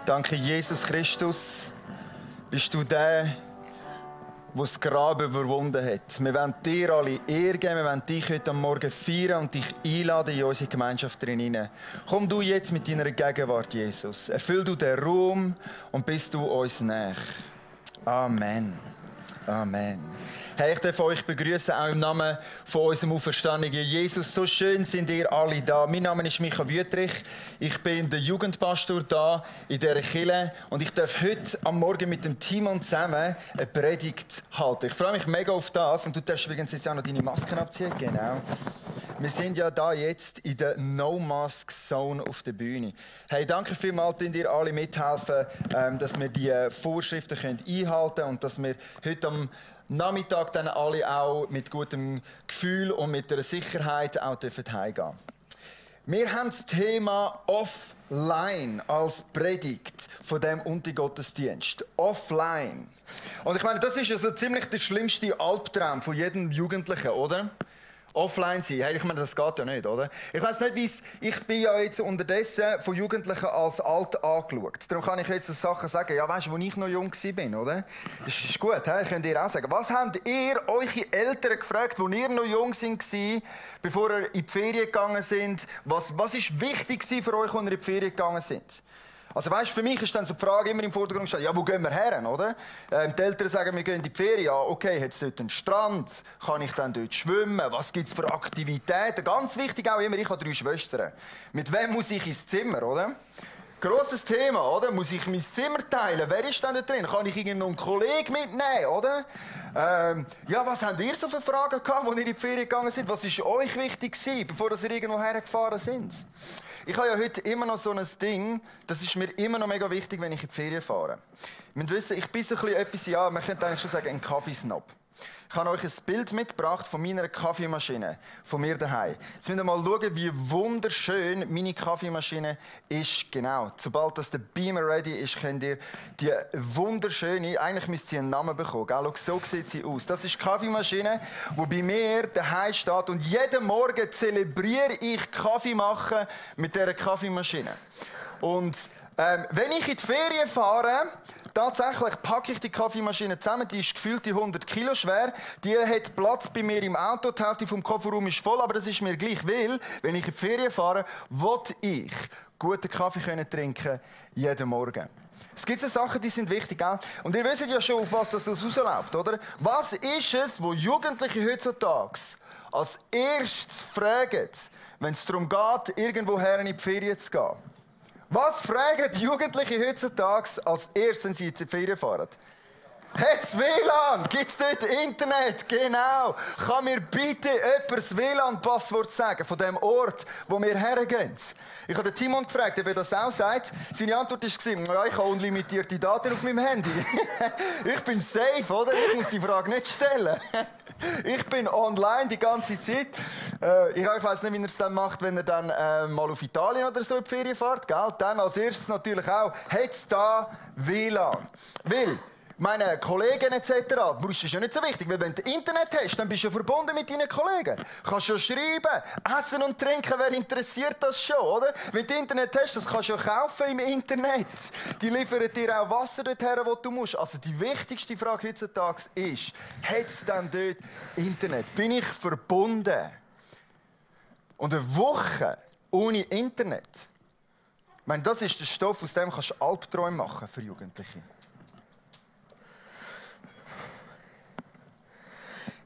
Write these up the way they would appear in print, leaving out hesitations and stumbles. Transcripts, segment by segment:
Danke, Jesus Christus, bist du der, der das Grab überwunden hat. Wir wollen dir alle Ehre geben, wir wollen dich heute Morgen feiern und dich einladen in unsere Gemeinschaft hinein. Komm du jetzt mit deiner Gegenwart, Jesus. Erfüll du den Raum und bist du uns näher. Amen. Amen. Hey, ich darf euch begrüßen, auch im Namen von unserem auferstandenen Jesus. So schön sind ihr alle da. Mein Name ist Micha Wüttrich. Ich bin der Jugendpastor da in dieser Kirche und ich darf heute am Morgen mit dem Timon zusammen eine Predigt halten. Ich freue mich mega auf das und du darfst übrigens jetzt auch noch deine Masken abziehen. Genau. Wir sind ja da jetzt in der No-Mask-Zone auf der Bühne. Hey, danke vielmals, dass ihr alle mithelfen, dass wir die Vorschriften einhalten können und dass wir heute am Nachmittag dann alle auch mit gutem Gefühl und mit der Sicherheit auch heimgehen dürfen. Wir haben das Thema Offline als Predigt von dem Untergottesdienst. Offline. Und ich meine, das ist also ziemlich der schlimmste Albtraum von jedem Jugendlichen, oder? Offline sein. Hey, ich meine, das geht ja nicht, oder? Ich weiss nicht, wie es... Ich bin ja jetzt unterdessen von Jugendlichen als alt angeschaut. Darum kann ich jetzt so Sachen sagen, ja, weißt du, als ich noch jung war, oder? Das ist gut, he? Könnt ihr auch sagen. Was habt ihr eure Eltern gefragt, als ihr noch jung waren, bevor ihr in die Ferien gegangen seid? Was war wichtig für euch, als ihr in die Ferien gegangen seid? Also weißt, für mich ist dann so die Frage immer im Vordergrund gestanden, ja, wo gehen wir her, oder? Die Eltern sagen, wir gehen in die Ferien. Ja, okay, hat es dort einen Strand? Kann ich dann dort schwimmen? Was gibt es für Aktivitäten? Ganz wichtig auch immer, ich habe 3 Schwestern. Mit wem muss ich ins Zimmer, oder? Grosses Thema, oder? Muss ich mein Zimmer teilen? Wer ist denn da drin? Kann ich irgendeinen Kollegen mitnehmen, oder? Ja, was habt ihr so für Fragen gehabt, als ihr in die Ferien gegangen seid? Was war euch wichtig, bevor ihr irgendwo hergefahren seid? Ich habe ja heute immer noch so ein Ding, das ist mir immer noch mega wichtig, wenn ich in die Ferien fahre. Ihr müsst wissen, ich bin so etwas, ja, man könnte eigentlich schon sagen, ein Kaffeesnob. Ich habe euch ein Bild mitgebracht von meiner Kaffeemaschine, von mir daheim. Jetzt müsst ihr mal schauen, wie wunderschön meine Kaffeemaschine ist. Genau, sobald das der Beamer ready ist, könnt ihr die wunderschöne, eigentlich müsst ihr einen Namen bekommen. Gell? So sieht sie aus. Das ist die Kaffeemaschine, die bei mir daheim steht. Und jeden Morgen zelebriere ich Kaffee machen mit dieser Kaffeemaschine. Und wenn ich in die Ferien fahre, tatsächlich packe ich die Kaffeemaschine zusammen, die ist gefühlt 100 Kilo schwer. Die hat Platz bei mir im Auto, die Hälfte vom Kofferraum ist voll, aber das ist mir gleich, weil, wenn ich in die Ferien fahre, will ich guten Kaffee trinken jeden Morgen. Es gibt so Sachen, die sind wichtig, gell? Und ihr wisst ja schon, auf was das rausläuft, oder? Was ist es, wo Jugendliche heutzutage als erstes fragen, wenn es darum geht, irgendwoher in die Ferien zu gehen? Was fragen die Jugendlichen heutzutage als erstes, wenn sie in die Ferien fahren? Hat es WLAN? Gibt es dort Internet? Genau. Kann mir bitte jemand das WLAN-Passwort sagen von dem Ort, wo wir hergehen? Ich habe den Timon gefragt, ob er das auch sagt. Seine Antwort war, ja, ich habe unlimitierte Daten auf meinem Handy. Ich bin safe, oder? Ich muss die Frage nicht stellen. Ich bin online die ganze Zeit. Ich weiß nicht, wie er es dann macht, wenn er dann mal auf Italien oder so in die Ferien fährt. Gell? Dann als erstes natürlich auch, hat es da WLAN? Weil meine Kollegen etc. brauchst du ja nicht so wichtig, weil wenn du Internet hast, dann bist du ja verbunden mit deinen Kollegen. Du kannst ja schreiben, essen und trinken, wer interessiert das schon, oder? Wenn du Internet hast, das kannst du ja kaufen im Internet. Die liefern dir auch Wasser dorthin, wo du musst. Also die wichtigste Frage heutzutage ist, hat es dann dort Internet? Bin ich verbunden? Und eine Woche ohne Internet, ich meine, das ist der Stoff, aus dem kannst du Albträume machen für Jugendliche.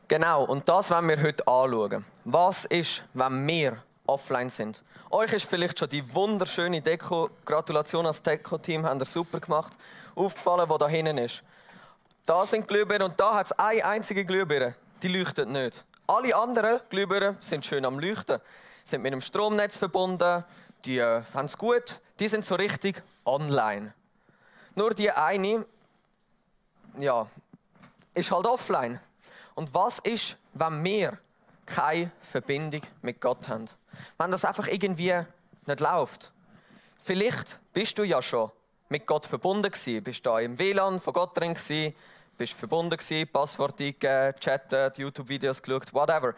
Genau, und das wollen wir heute anschauen. Was ist, wenn wir offline sind? Euch ist vielleicht schon die wunderschöne Deko, Gratulation als Deko-Team, habt ihr super gemacht, aufgefallen, wo da hinten ist. Da sind Glühbirnen und da hat es eine einzige Glühbirne, die leuchtet nicht. Alle anderen Glühbirnen sind schön am Leuchten, sind mit dem Stromnetz verbunden, die haben es gut, die sind so richtig online. Nur die eine, ja, ist halt offline. Und was ist, wenn wir keine Verbindung mit Gott haben? Wenn das einfach irgendwie nicht läuft? Vielleicht bist du ja schon mit Gott verbunden gewesen. Bist da im WLAN von Gott drin gewesen, bist verbunden gewesen, Passwort eingegeben, chattet, YouTube-Videos geschaut, whatever.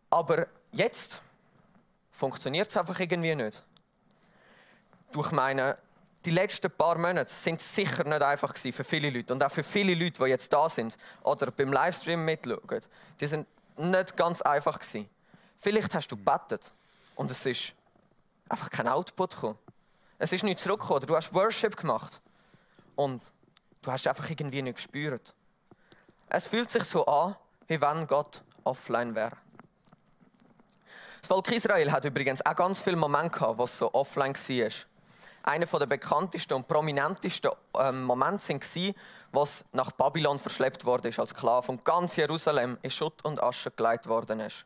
Aber jetzt, funktioniert es einfach irgendwie nicht. Ich meine, die letzten paar Monate sind sicher nicht einfach gewesen für viele Leute. Und auch für viele Leute, die jetzt da sind oder beim Livestream mitschauen, die sind nicht ganz einfach gewesen. Vielleicht hast du gebetet und es ist einfach kein Output gekommen. Es ist nicht zurückgekommen. Oder du hast Worship gemacht und du hast einfach irgendwie nicht gespürt. Es fühlt sich so an, wie wenn Gott offline wäre. Das Volk Israel hat übrigens auch ganz viele Momente gehabt, wo es so offline war. Einer der bekanntesten und prominentesten Momente war, wo es nach Babylon verschleppt wurde als Sklave und ganz Jerusalem in Schutt und Asche gelegt worden ist.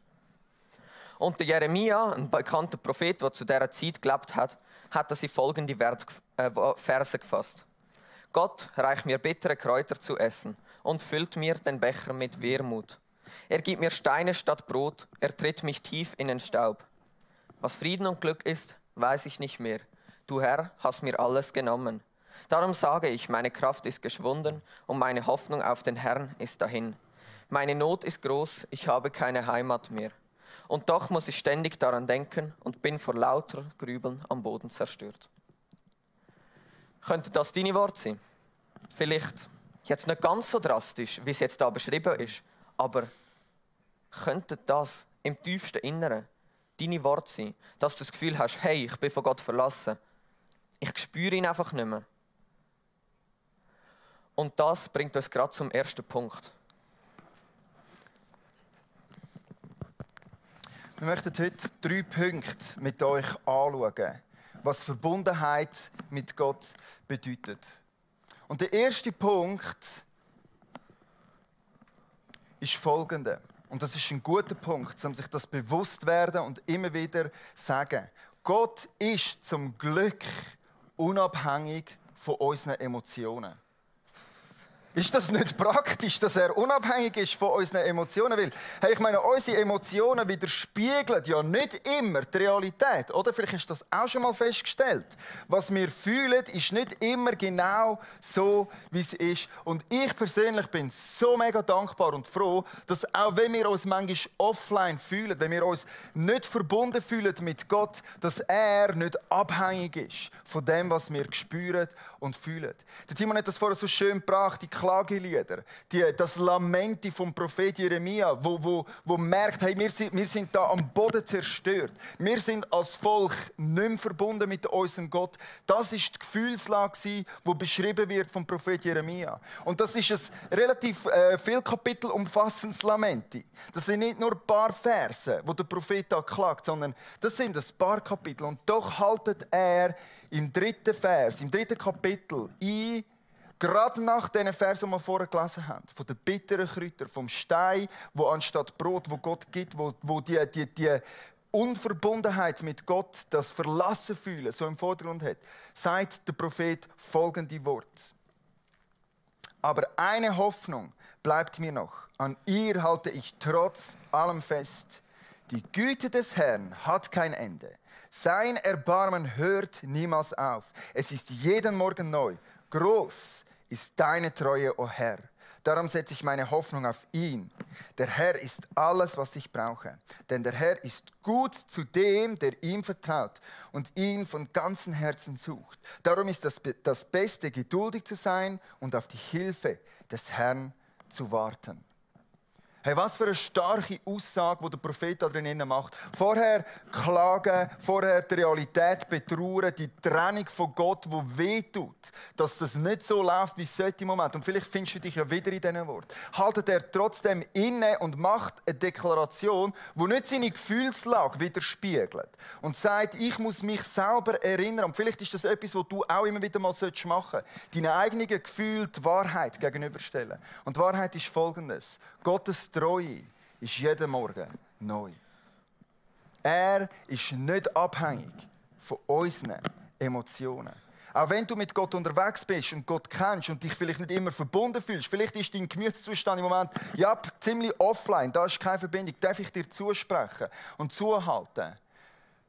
Und der Jeremia, ein bekannter Prophet, der zu dieser Zeit gelebt hat, hat das in folgende Verse gefasst. Gott reicht mir bittere Kräuter zu essen und füllt mir den Becher mit Wermut. Er gibt mir Steine statt Brot, er tritt mich tief in den Staub. Was Frieden und Glück ist, weiß ich nicht mehr. Du Herr, hast mir alles genommen. Darum sage ich, meine Kraft ist geschwunden und meine Hoffnung auf den Herrn ist dahin. Meine Not ist groß, ich habe keine Heimat mehr. Und doch muss ich ständig daran denken und bin vor lauter Grübeln am Boden zerstört. Könnte das deine Worte sein? Vielleicht jetzt nicht ganz so drastisch, wie es jetzt da beschrieben ist, aber könnte das im tiefsten Inneren deine Worte sein, dass du das Gefühl hast, hey, ich bin von Gott verlassen. Ich spüre ihn einfach nicht mehr. Und das bringt uns gerade zum ersten Punkt. Wir möchten heute 3 Punkte mit euch anschauen, was Verbundenheit mit Gott bedeutet. Und der erste Punkt ist folgender. Und das ist ein guter Punkt, um sich das bewusst werden und immer wieder sagen. Gott ist zum Glück unabhängig von unseren Emotionen. Ist das nicht praktisch, dass er unabhängig ist von unseren Emotionen? Weil, hey, ich meine, unsere Emotionen widerspiegeln ja nicht immer die Realität. Oder vielleicht hast du das auch schon mal festgestellt. Was wir fühlen, ist nicht immer genau so, wie es ist. Und ich persönlich bin so mega dankbar und froh, dass auch wenn wir uns manchmal offline fühlen, wenn wir uns nicht verbunden fühlen mit Gott, dass er nicht abhängig ist von dem, was wir spüren und fühlen. Der Timon hat das vorher so schön gebracht, die Klagelieder, das Lamenti vom Prophet Jeremia, wo merkt, hey, wir sind da am Boden zerstört. Wir sind als Volk nicht mehr verbunden mit unserem Gott. Das ist die Gefühlslage, die beschrieben wird vom Prophet Jeremia. Und das ist ein relativ viel Kapitel umfassendes Lamenti. Das sind nicht nur ein paar Verse, wo der Prophet da klagt, sondern das sind ein paar Kapitel. Und doch haltet er im 3. Vers, im 3. Kapitel ein, gerade nach diesen Versen, die wir vorher gelesen haben, von den bitteren Kräutern, vom Stein, wo anstatt Brot, wo Gott gibt, wo die Unverbundenheit mit Gott, das Verlassen fühlen, so im Vordergrund hat, sagt der Prophet folgende Worte. Aber eine Hoffnung bleibt mir noch. An ihr halte ich trotz allem fest. Die Güte des Herrn hat kein Ende. Sein Erbarmen hört niemals auf. Es ist jeden Morgen neu. Groß ist deine Treue, o Herr. Darum setze ich meine Hoffnung auf ihn. Der Herr ist alles, was ich brauche. Denn der Herr ist gut zu dem, der ihm vertraut und ihn von ganzem Herzen sucht. Darum ist das Beste, geduldig zu sein und auf die Hilfe des Herrn zu warten. Hey, was für eine starke Aussage, die der Prophet da drinnen macht. Vorher klagen, vorher die Realität betrauern, die Trennung von Gott, die wehtut, dass das nicht so läuft, wie es sollte im Moment. Und vielleicht findest du dich ja wieder in diesen Worten. Haltet er trotzdem inne und macht eine Deklaration, die nicht seine Gefühlslage widerspiegelt. Und sagt, ich muss mich selber erinnern. Und vielleicht ist das etwas, was du auch immer wieder mal machen solltest. Deine eigenen Gefühle, die Wahrheit gegenüberstellen. Und die Wahrheit ist folgendes. Gottes Treue ist jeden Morgen neu. Er ist nicht abhängig von unseren Emotionen. Auch wenn du mit Gott unterwegs bist und Gott kennst und dich vielleicht nicht immer verbunden fühlst, vielleicht ist dein Gemütszustand im Moment ziemlich offline, da ist keine Verbindung, darf ich dir zusprechen und zuhalten,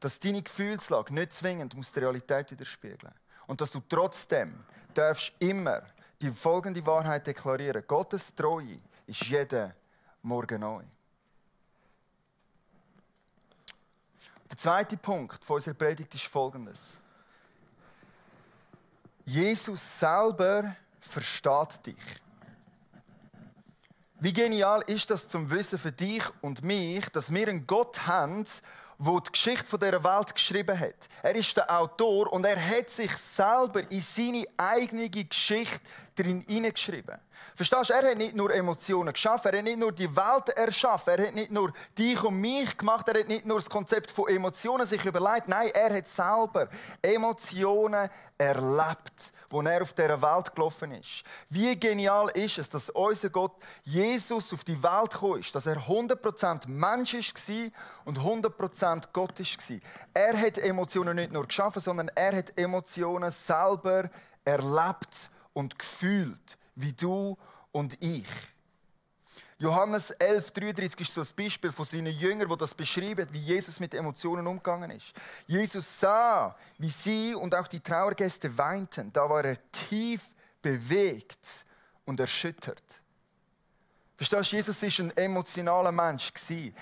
dass deine Gefühlslage nicht zwingend muss der Realität widerspiegeln. Und dass du trotzdem darfst immer die folgende Wahrheit deklarieren. Gottes Treue ist jeden Morgen neu. Der zweite Punkt von unserer Predigt ist folgendes. Jesus selber versteht dich. Wie genial ist das zum Wissen für dich und mich, dass wir einen Gott haben, der die Geschichte dieser Welt geschrieben hat. Er ist der Autor und er hat sich selber in seine eigene Geschichte drin hineingeschrieben. Verstehst du? Er hat nicht nur Emotionen geschaffen, er hat nicht nur die Welt erschaffen, er hat nicht nur dich und mich gemacht, er hat nicht nur das Konzept von Emotionen sich überlegt. Nein, er hat selber Emotionen erlebt, als er auf dieser Welt gelaufen ist. Wie genial ist es, dass unser Gott Jesus auf die Welt gekommen ist, dass er 100% Mensch war und 100% Gott war. Er hat Emotionen nicht nur geschaffen, sondern er hat Emotionen selber erlebt und gefühlt, wie du und ich. Johannes 11,33 ist so ein Beispiel von seinen Jüngern, wo das beschreiben, wie Jesus mit Emotionen umgegangen ist. Jesus sah, wie sie und auch die Trauergäste weinten. Da war er tief bewegt und erschüttert. Verstehst du, Jesus war ein emotionaler Mensch.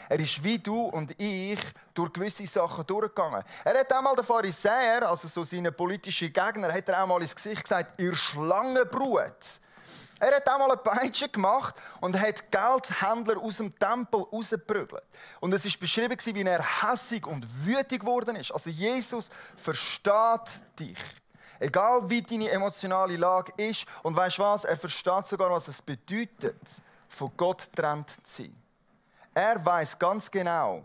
Er ist wie du und ich durch gewisse Sachen durchgegangen. Er hat einmal den Pharisäer, also so seine politischen Gegner, hat er auch mal ins Gesicht gesagt, ihr Schlangenbrut. Er hat einmal eine Peitsche gemacht und hat Geldhändler aus dem Tempel rausgeprügelt. Und es ist beschrieben, wie er hässig und wütig geworden ist. Also Jesus versteht dich. Egal wie deine emotionale Lage ist. Und weißt du was? Er versteht sogar, was es bedeutet, von Gott getrennt zu sein. Er weiß ganz genau,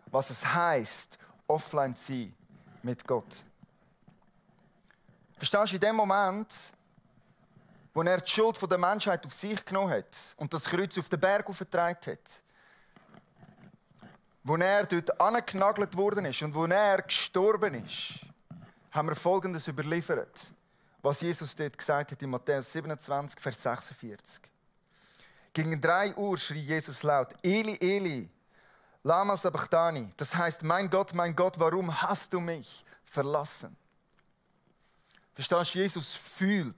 was es heisst, offline zu sein mit Gott. Verstehst du, in dem Moment, wo er die Schuld der Menschheit auf sich genommen hat und das Kreuz auf den Berg aufgetragen hat, wo er dort angenagelt worden ist und wo er gestorben ist, haben wir Folgendes überliefert, was Jesus dort gesagt hat in Matthäus 27, Vers 46. Gegen 3 Uhr schrie Jesus laut, Eli, Eli, lama sabachthani. Das heißt, mein Gott, warum hast du mich verlassen? Verstehst du, Jesus fühlt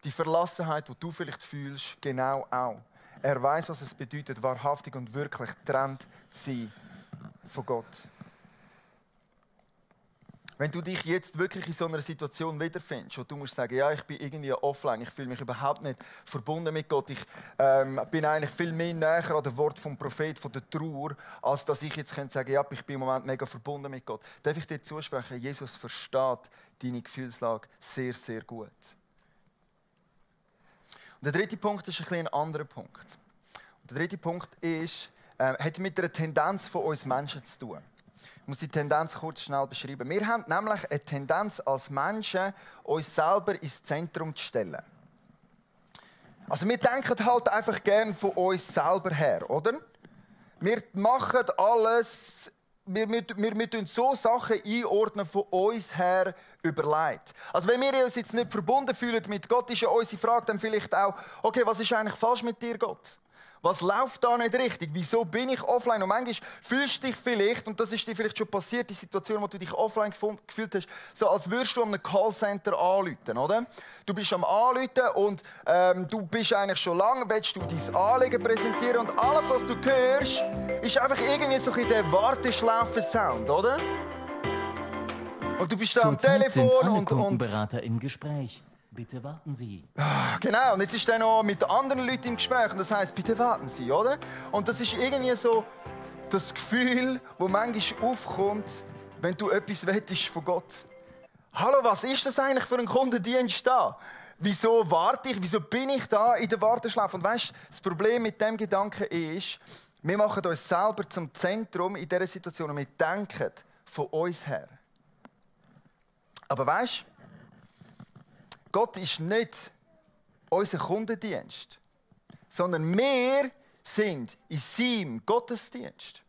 die Verlassenheit, die du vielleicht fühlst, genau auch. Er weiß, was es bedeutet, wahrhaftig und wirklich getrennt zu sein von Gott. Wenn du dich jetzt wirklich in so einer Situation wiederfindest und du musst sagen, ja, ich bin irgendwie offline, ich fühle mich überhaupt nicht verbunden mit Gott, ich bin eigentlich viel mehr näher an dem Wort vom Prophet, von der Trauer, als dass ich jetzt sagen könnte, ja, ich bin im Moment mega verbunden mit Gott. Darf ich dir zusprechen, Jesus versteht deine Gefühlslage sehr, sehr gut. Und der dritte Punkt ist ein anderer Punkt. Und der dritte Punkt ist, hat mit einer Tendenz von uns Menschen zu tun. Ich muss die Tendenz kurz schnell beschreiben. Wir haben nämlich eine Tendenz als Menschen, uns selber ins Zentrum zu stellen. Also wir denken halt einfach gerne von uns selber her, oder? Wir machen alles, wir tun so Sachen einordnen von uns her überlegt. Also wenn wir uns jetzt nicht verbunden fühlen mit Gott, ist ja unsere Frage dann vielleicht auch, okay, was ist eigentlich falsch mit dir, Gott? Was läuft da nicht richtig? Wieso bin ich offline? Und manchmal fühlst du dich vielleicht, und das ist dir vielleicht schon passiert, die Situation, wo du dich offline gefühlt hast, so als würdest du an einem Callcenter anrufen, oder? Du bist am Anrufen und du bist eigentlich schon lange, willst du dein Anliegen präsentieren und alles, was du hörst, ist einfach irgendwie so in der Warteschläfer-Sound, oder? Und du bist da am Telefon und Berater im Gespräch. Bitte warten Sie. Genau, und jetzt ist er noch mit anderen Leuten im Gespräch und das heisst, bitte warten Sie, oder? Und das ist irgendwie so das Gefühl, das manchmal aufkommt, wenn du etwas wettest von Gott. Hallo, was ist das eigentlich für ein Kundendienst da? Wieso warte ich? Wieso bin ich da in der Warteschleife? Und weißt du, das Problem mit dem Gedanken ist, wir machen uns selber zum Zentrum in dieser Situation und wir denken von uns her. Aber weißt du, Gott ist nicht unser Kundendienst, sondern wir sind in seinem Gottesdienst.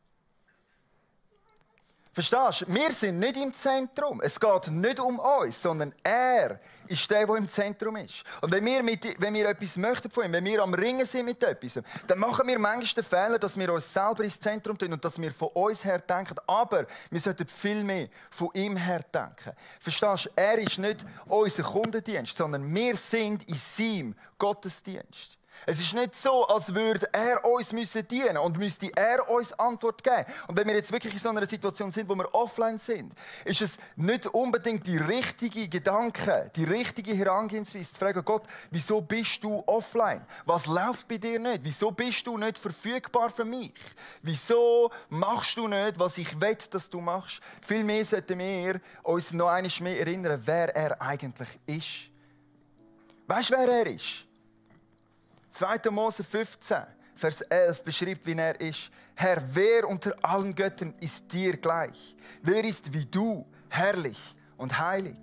Verstehst du? Wir sind nicht im Zentrum. Es geht nicht um uns, sondern er ist der, der im Zentrum ist. Und wenn wir etwas möchten von ihm, wenn wir am Ringen sind mit etwas, dann machen wir manchmal den Fehler, dass wir uns selber ins Zentrum tun und dass wir von uns her denken. Aber wir sollten viel mehr von ihm her denken. Verstehst du? Er ist nicht unser Kundendienst, sondern wir sind in seinem Gottesdienst. Es ist nicht so, als würde er uns dienen und müsste er uns Antwort geben. Und wenn wir jetzt wirklich in so einer Situation sind, wo wir offline sind, ist es nicht unbedingt die richtige Gedanke, die richtige Herangehensweise zu fragen, Gott, wieso bist du offline? Was läuft bei dir nicht? Wieso bist du nicht verfügbar für mich? Wieso machst du nicht, was ich will, dass du machst? Vielmehr sollten wir uns noch einmal mehr erinnern, wer er eigentlich ist. Weißt du, wer er ist? 2. Mose 15, Vers 11 beschreibt, wie er ist. Herr, wer unter allen Göttern ist dir gleich? Wer ist wie du, herrlich und heilig?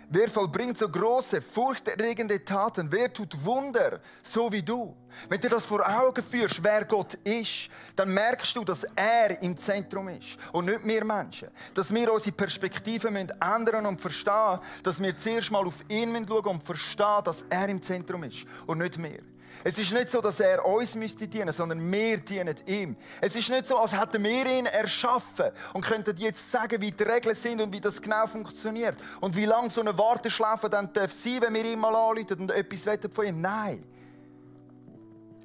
Wer vollbringt so große, furchterregende Taten? Wer tut Wunder, so wie du? Wenn du das vor Augen führst, wer Gott ist, dann merkst du, dass er im Zentrum ist und nicht wir Menschen. Dass wir unsere Perspektive ändern und verstehen, dass wir zuerst mal auf ihn schauen müssen und verstehen, dass er im Zentrum ist und nicht wir. Es ist nicht so, dass er uns dienen müsste, sondern wir dienen ihm. Es ist nicht so, als hätten wir ihn erschaffen und könnten jetzt sagen, wie die Regeln sind und wie das genau funktioniert. Und wie lange so eine Warteschlaufe dann sein darf, wenn wir ihn mal anrufen und etwas von ihm. Nein.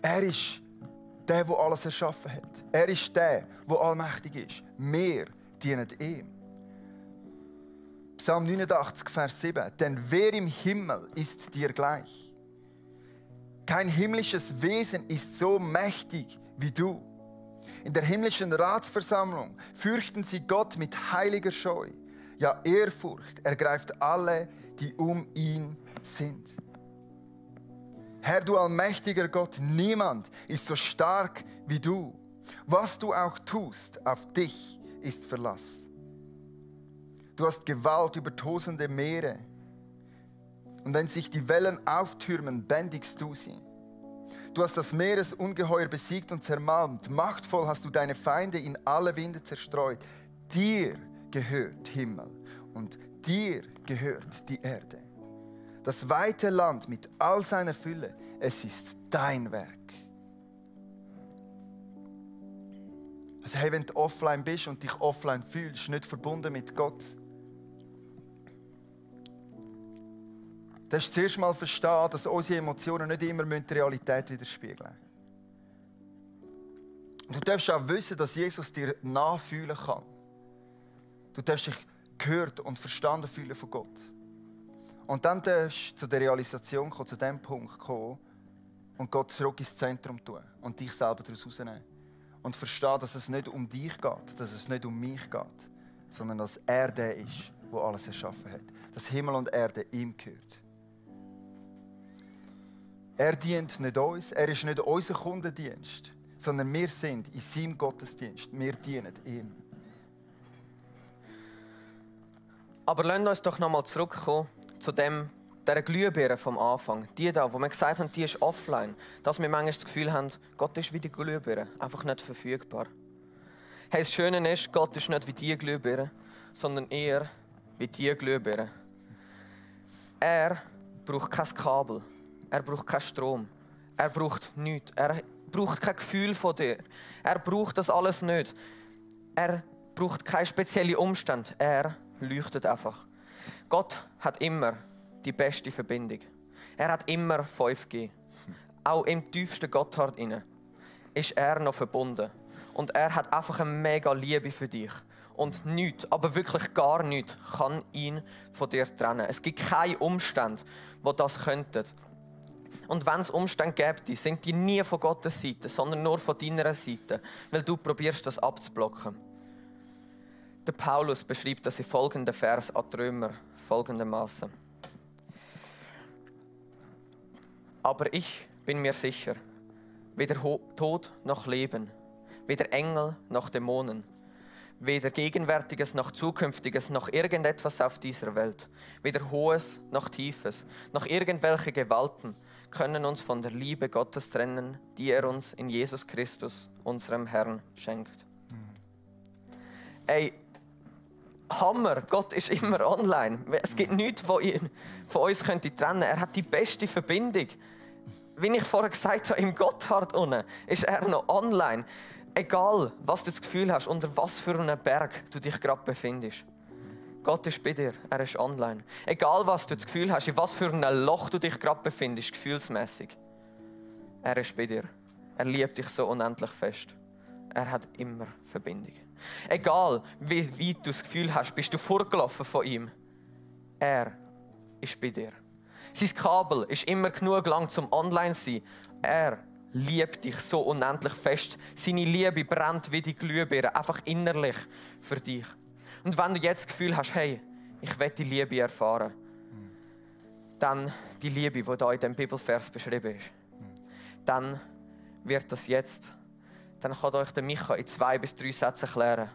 Er ist der, der alles erschaffen hat. Er ist der, der allmächtig ist. Wir dienen ihm. Psalm 89, Vers 7. Denn wer im Himmel ist dir gleich? Kein himmlisches Wesen ist so mächtig wie du. In der himmlischen Ratsversammlung fürchten sie Gott mit heiliger Scheu. Ja, Ehrfurcht ergreift alle, die um ihn sind. Herr, du allmächtiger Gott, niemand ist so stark wie du. Was du auch tust, auf dich ist Verlass. Du hast Gewalt über tosende Meere. Und wenn sich die Wellen auftürmen, bändigst du sie. Du hast das Meeresungeheuer besiegt und zermalmt. Machtvoll hast du deine Feinde in alle Winde zerstreut. Dir gehört Himmel und dir gehört die Erde. Das weite Land mit all seiner Fülle, es ist dein Werk. Also hey, wenn du offline bist und dich offline fühlst, nicht verbunden mit Gott, dann musst du zuerst mal verstehen, dass unsere Emotionen nicht immer die Realität widerspiegeln müssen. Du darfst auch wissen, dass Jesus dir nachfühlen kann. Du darfst dich gehört und verstanden fühlen von Gott. Und dann darfst du zu der Realisation kommen, zu dem Punkt kommen und Gott zurück ins Zentrum tun und dich selber daraus rausnehmen. Und verstehen, dass es nicht um dich geht, dass es nicht um mich geht, sondern dass er der ist, der alles erschaffen hat. Dass Himmel und Erde ihm gehört. Er dient nicht uns, er ist nicht unser Kundendienst, sondern wir sind in seinem Gottesdienst. Wir dienen ihm. Aber lasst uns doch nochmal zurückkommen zu dieser Glühbirne vom Anfang. Die da, wo wir gesagt haben, die ist offline. Dass wir manchmal das Gefühl haben, Gott ist wie die Glühbirne, einfach nicht verfügbar. Hey, das Schöne ist, Gott ist nicht wie die Glühbirne, sondern eher wie die Glühbirne. Er braucht kein Kabel. Er braucht keinen Strom. Er braucht nichts. Er braucht kein Gefühl von dir. Er braucht das alles nicht. Er braucht keine speziellen Umstände. Er leuchtet einfach. Gott hat immer die beste Verbindung. Er hat immer 5G. Auch im tiefsten Gotthard inne ist er noch verbunden. Und er hat einfach eine mega Liebe für dich. Und nichts, aber wirklich gar nichts, kann ihn von dir trennen. Es gibt keine Umstände, die das könnten. Und wenn es Umstände gäbe, sind die nie von Gottes Seite, sondern nur von deiner Seite, weil du probierst, das abzublocken. Der Paulus beschreibt das in folgenden Vers an die Römer folgendermaßen. Aber ich bin mir sicher, weder Tod noch Leben, weder Engel noch Dämonen, weder Gegenwärtiges noch Zukünftiges noch irgendetwas auf dieser Welt, weder Hohes noch Tiefes, noch irgendwelche Gewalten können uns von der Liebe Gottes trennen, die er uns in Jesus Christus, unserem Herrn, schenkt. Ey, Hammer, Gott ist immer online. Es gibt nichts, was ihn von uns trennen könnte. Er hat die beste Verbindung. Wie ich vorher gesagt habe, im Gotthard unten ist er noch online. Egal, was du das Gefühl hast, unter was für einem Berg du dich gerade befindest. Gott ist bei dir, er ist online. Egal, was du das Gefühl hast, in was für einem Loch du dich gerade befindest, gefühlsmäßig. Er ist bei dir. Er liebt dich so unendlich fest. Er hat immer Verbindung. Egal, wie weit du das Gefühl hast, bist du vorgelaufen von ihm. Er ist bei dir. Sein Kabel ist immer genug lang zum Online zu sein. Er liebt dich so unendlich fest. Seine Liebe brennt wie die Glühbirne, einfach innerlich für dich. Und wenn du jetzt das Gefühl hast, hey, ich will die Liebe erfahren, dann die Liebe, die da in dem Bibelvers beschrieben ist, dann wird das jetzt, dann kann euch der Micha in 2 bis 3 Sätzen erklären,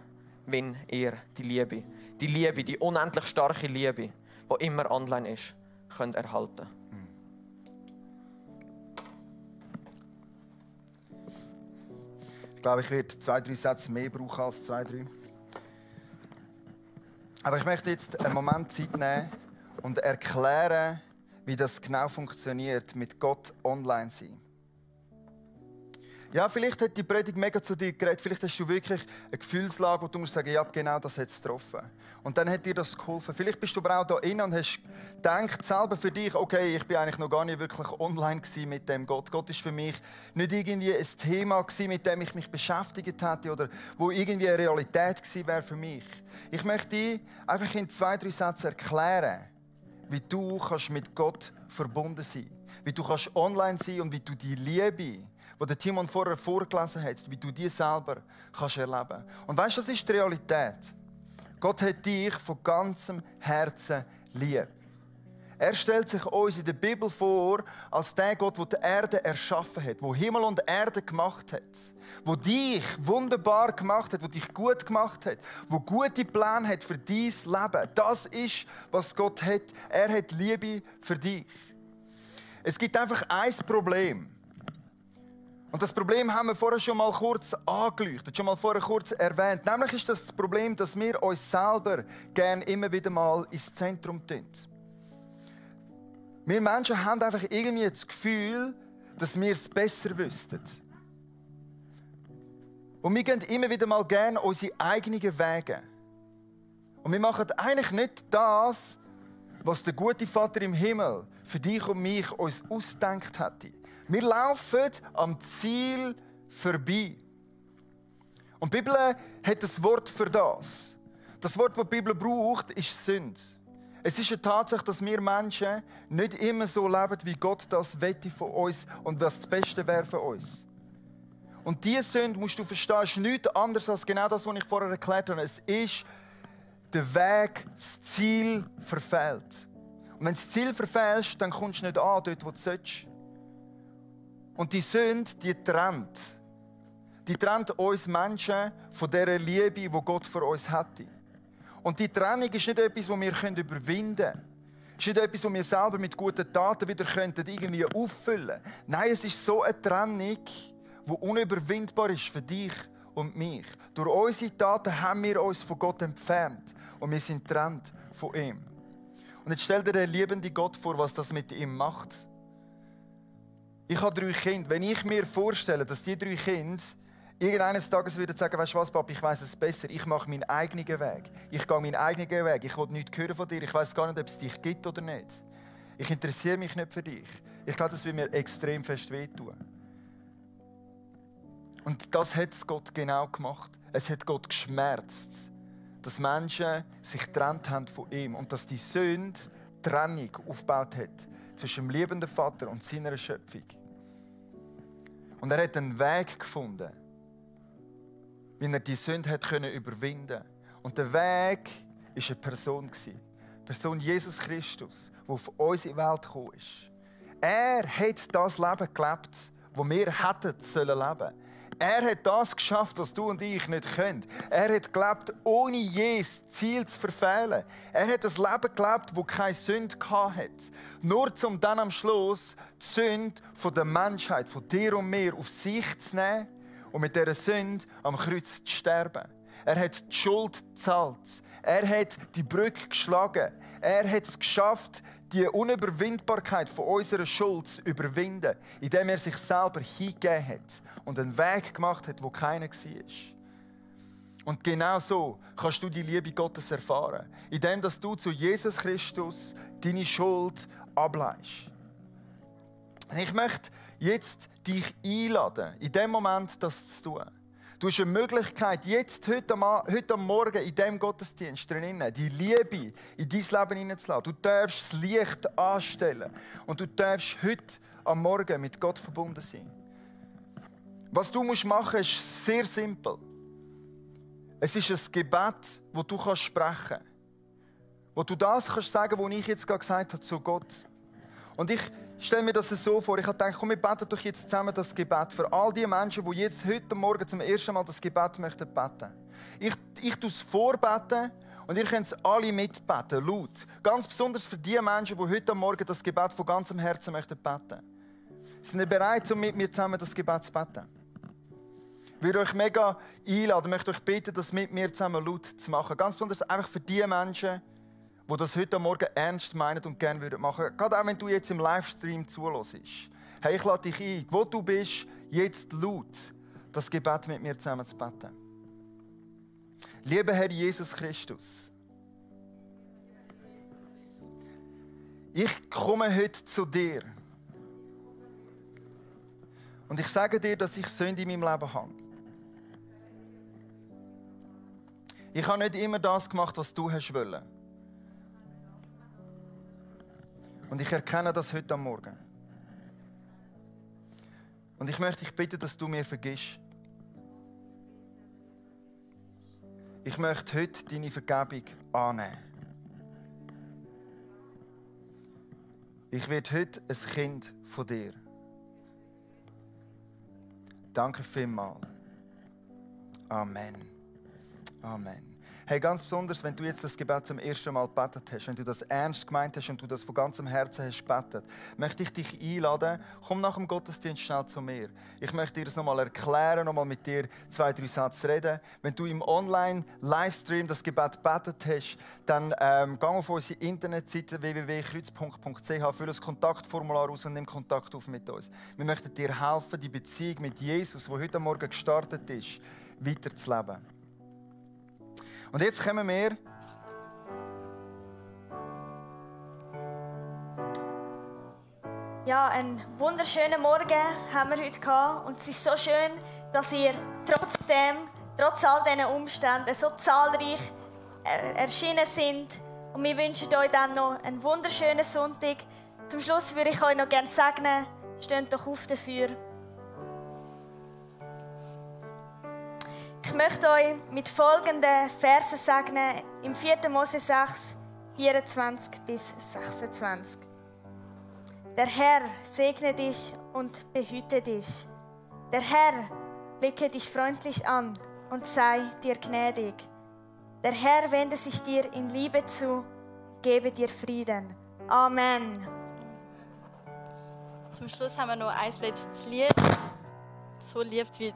wenn ihr die Liebe, die unendlich starke Liebe, die immer online ist, könnt erhalten. Ich glaube, ich werde 2, 3 Sätze mehr brauchen als 2, 3. Aber ich möchte jetzt einen Moment Zeit nehmen und erklären, wie das genau funktioniert, mit Gott online sein. Ja, vielleicht hat die Predigt mega zu dir geredet, vielleicht hast du wirklich eine Gefühlslage, wo du musst sagen, ja, genau das hat es getroffen. Und dann hat dir das geholfen. Vielleicht bist du aber auch da drin und hast gedacht selber für dich, okay, ich bin eigentlich noch gar nicht wirklich online gewesen mit dem Gott. Gott ist für mich nicht irgendwie ein Thema gewesen, mit dem ich mich beschäftigt hätte oder wo irgendwie eine Realität gewesen wäre für mich. Ich möchte dir einfach in 2, 3 Sätzen erklären, wie du kannst mit Gott verbunden sein kannst. Wie du kannst online sein und wie du die Liebe, die der Timon vorher vorgelesen hat, wie du die selber kannst erleben. Und weißt du, das ist die Realität. Gott hat dich von ganzem Herzen lieb. Er stellt sich uns in der Bibel vor als der Gott, der die Erde erschaffen hat, der Himmel und Erde gemacht hat, der dich wunderbar gemacht hat, der dich gut gemacht hat, der gute Pläne hat für dein Leben. Das ist, was Gott hat. Er hat Liebe für dich. Es gibt einfach ein Problem. Und das Problem haben wir vorher schon mal kurz angeleuchtet, schon mal vorher kurz erwähnt. Nämlich ist das Problem, dass wir uns selber gerne immer wieder mal ins Zentrum tun. Wir Menschen haben einfach irgendwie das Gefühl, dass wir es besser wüssten. Und wir gehen immer wieder mal gerne unsere eigenen Wege. Und wir machen eigentlich nicht das, was der gute Vater im Himmel für dich und mich uns ausgedacht hätte. Wir laufen am Ziel vorbei. Und die Bibel hat ein Wort für das. Das Wort, das die Bibel braucht, ist Sünde. Es ist eine Tatsache, dass wir Menschen nicht immer so leben, wie Gott das wette von uns und was das Beste wäre für uns. Und diese Sünde, musst du verstehen, ist nichts anderes als genau das, was ich vorher erklärt habe. Es ist der Weg, das Ziel verfehlt. Und wenn du das Ziel verfehlst, dann kommst du nicht an, dort wo du sollst. Und die Sünde, die trennt. Die trennt uns Menschen von dieser Liebe, die Gott für uns hatte. Und die Trennung ist nicht etwas, das wir überwinden können. Es ist nicht etwas, das wir selber mit guten Taten wieder irgendwie auffüllen können. Nein, es ist so eine Trennung, die unüberwindbar ist für dich und mich. Durch unsere Taten haben wir uns von Gott entfernt. Und wir sind getrennt von ihm. Und jetzt stell dir den liebenden Gott vor, was das mit ihm macht. Ich habe 3 Kinder. Wenn ich mir vorstelle, dass die 3 Kinder irgendeines Tages würden sagen, weißt du was, Papa, ich weiss es besser, ich mache meinen eigenen Weg. Ich gehe meinen eigenen Weg. Ich will nichts hören von dir. Ich weiss gar nicht, ob es dich gibt oder nicht. Ich interessiere mich nicht für dich. Ich glaube, das wird mir extrem fest wehtun. Und das hat Gott genau gemacht. Es hat Gott geschmerzt, dass Menschen sich getrennt haben von ihm und dass die Sünde Trennung aufgebaut hat zwischen dem liebenden Vater und seiner Schöpfung. Und er hat einen Weg gefunden, wie er die Sünde hat überwinden konnte. Und der Weg war eine Person. Die Person Jesus Christus, die auf unsere Welt gekommen ist. Er hat das Leben gelebt, das wir hätten leben sollen. Er hat das geschafft, was du und ich nicht können. Er hat gelebt, ohne je das Ziel zu verfehlen. Er hat ein Leben gelebt, das keine Sünde hatte. Nur um dann am Schluss die Sünde von der Menschheit, von dir und mir, auf sich zu nehmen und mit dieser Sünde am Kreuz zu sterben. Er hat die Schuld gezahlt. Er hat die Brücke geschlagen. Er hat es geschafft, die Unüberwindbarkeit von unserer Schuld zu überwinden, indem er sich selber hingegeben hat und einen Weg gemacht hat, wo keiner war. Und genau so kannst du die Liebe Gottes erfahren, indem dass du zu Jesus Christus deine Schuld ableihst. Ich möchte jetzt dich einladen, in dem Moment das zu tun. Du hast eine Möglichkeit, jetzt, heute am Morgen in diesem Gottesdienst drinnen, die Liebe in dein Leben hineinzulassen. Du darfst das Licht anstellen und du darfst heute am Morgen mit Gott verbunden sein. Was du machen musst, ist sehr simpel. Es ist ein Gebet, das du sprechen kannst. Wo du das kannst sagen, was ich jetzt gerade gesagt habe zu Gott. Und ich stelle mir das so vor, ich habe gedacht, komm, wir beten doch jetzt zusammen das Gebet für all die Menschen, die jetzt heute Morgen zum ersten Mal das Gebet möchten beten. Ich tue es vorbeten und ihr könnt es alle mitbeten, laut. Ganz besonders für die Menschen, die heute Morgen das Gebet von ganzem Herzen möchten beten. Sind ihr bereit, um mit mir zusammen das Gebet zu beten? Ich würde euch mega einladen, möchte euch bitten, das mit mir zusammen laut zu machen. Ganz besonders einfach für die Menschen, die das heute Morgen ernst meinen und gerne machen würden. Gerade auch wenn du jetzt im Livestream zuhörst. Hey, ich lade dich ein, wo du bist, jetzt laut das Gebet mit mir zusammen zu beten. Lieber Herr Jesus Christus, ich komme heute zu dir. Und ich sage dir, dass ich Sünde in meinem Leben habe. Ich habe nicht immer das gemacht, was du hast wollen. Und ich erkenne das heute am Morgen. Und ich möchte dich bitten, dass du mir vergisst. Ich möchte heute deine Vergebung annehmen. Ich werde heute ein Kind von dir. Danke vielmals. Amen. Amen. Hey, ganz besonders, wenn du jetzt das Gebet zum ersten Mal gebetet hast, wenn du das ernst gemeint hast und du das von ganzem Herzen hast gebetet, möchte ich dich einladen, komm nach dem Gottesdienst schnell zu mir. Ich möchte dir das nochmal erklären, nochmal mit dir 2-3 Sätze reden. Wenn du im Online-Livestream das Gebet gebetet hast, dann geh auf unsere Internetseite www.kreuzpunkt.ch, fülle ein Kontaktformular aus und nimm Kontakt auf mit uns. Wir möchten dir helfen, die Beziehung mit Jesus, die heute Morgen gestartet ist, weiterzuleben. Und jetzt kommen wir ja, einen wunderschönen Morgen haben wir heute gehabt. Und es ist so schön, dass ihr trotz all diesen Umständen, so zahlreich erschienen sind. Und wir wünschen euch dann noch einen wunderschönen Sonntag. Zum Schluss würde ich euch noch gerne segnen, steht doch auf dafür. Ich möchte euch mit folgenden Versen segnen, im 4. Mose 6, 24 bis 26. Der Herr segne dich und behüte dich. Der Herr blicke dich freundlich an und sei dir gnädig. Der Herr wende sich dir in Liebe zu, gebe dir Frieden. Amen. Zum Schluss haben wir noch ein letztes Lied, das so liebt wie